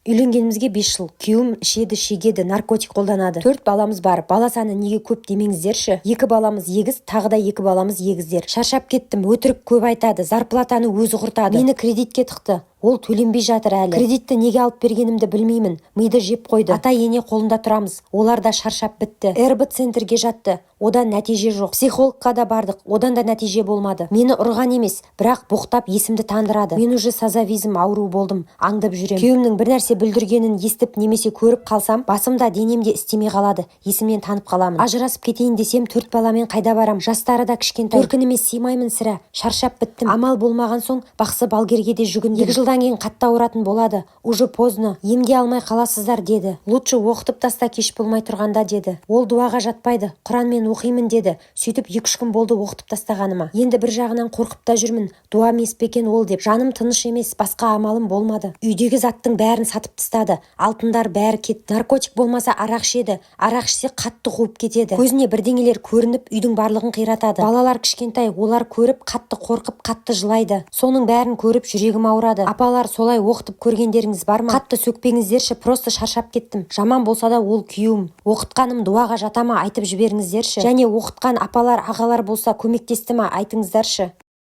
Үйленгенімізге 5 жыл. Күйеуім ішеді, шегеді, наркотик қолданады. Төрт баламыз бар. Бала саны неге көп демеңіздерші. Екі баламыз егіз, тағы да екі баламыз егіздер. Шаршап кеттім. Өтірік көп айтады, зарплатаны өзі құртады. Мені кредитке тықты, ол төленбей жатыр әлі. Кредитті неге алып бергенімді білмеймін, миды жеп қойды. ата ене қолында тұрамыз, олар да шаршап бітті. РБ центрге жатты, одан нәтиже жоқ. Психологқа да бардық, одан да нәтиже болмады. Мені ұрған емес, бірақ боқтап есімді тандырады. Мен уже созависим ауру болдым, аңдып жүрем. Күйеуімнің бір нәрсе бүлдіргенін естіп немесе көріп қалсам, басым да, денем де істемей қалады, есімнен танып қаламын. Ажырасып кетейін десем, төрт баламен қайда барам? Жастары да кішкентай, төркініме сыймаймын сірә. Шаршап біттім. Амал болмаған соң бақсы балгерге де жүгіндім. 2 жылдан кейін қатты ауыратын болады, уже поздно, емдей алмай қаласыздар деді. Лучше оқытып таста, кеш болмай тұрғанда деді. Ол дуаға жатпайды, құранмен оқимын деді. Сөйтіп 2-3 күн болды оқытып тастағаныма. Енді бір жағынан қорқып та жүрмін, дуа емес пе екен ол деп. Жаным тыныш емес. Басқа амалым болмады. Үйдегі заттың бәрін сатып тастады, алтындар бәрі кетті. Наркотик болмаса, арақ ішеді. Арақ ішсе, қатты қуып кетеді, көзіне бірдеңелер көрініп, үйдің барлығын қиратады. Балалар кішкентай, олар көріп, қатты қорқып, қатты жылайды. Соның бәрін көріп, жүрегім ауырады. Апалар, солай оқытып көргендеріңіз бар ма? Қатты сөкпеңіздерші, просто шаршап кеттім. Жаман болса да, ол күйеуім. Оқытқаным дуаға жата ма, айтып жіберіңіздерші. Және оқытқан апалар, ағалар болса, көмектесті ма, айтыңыздаршы.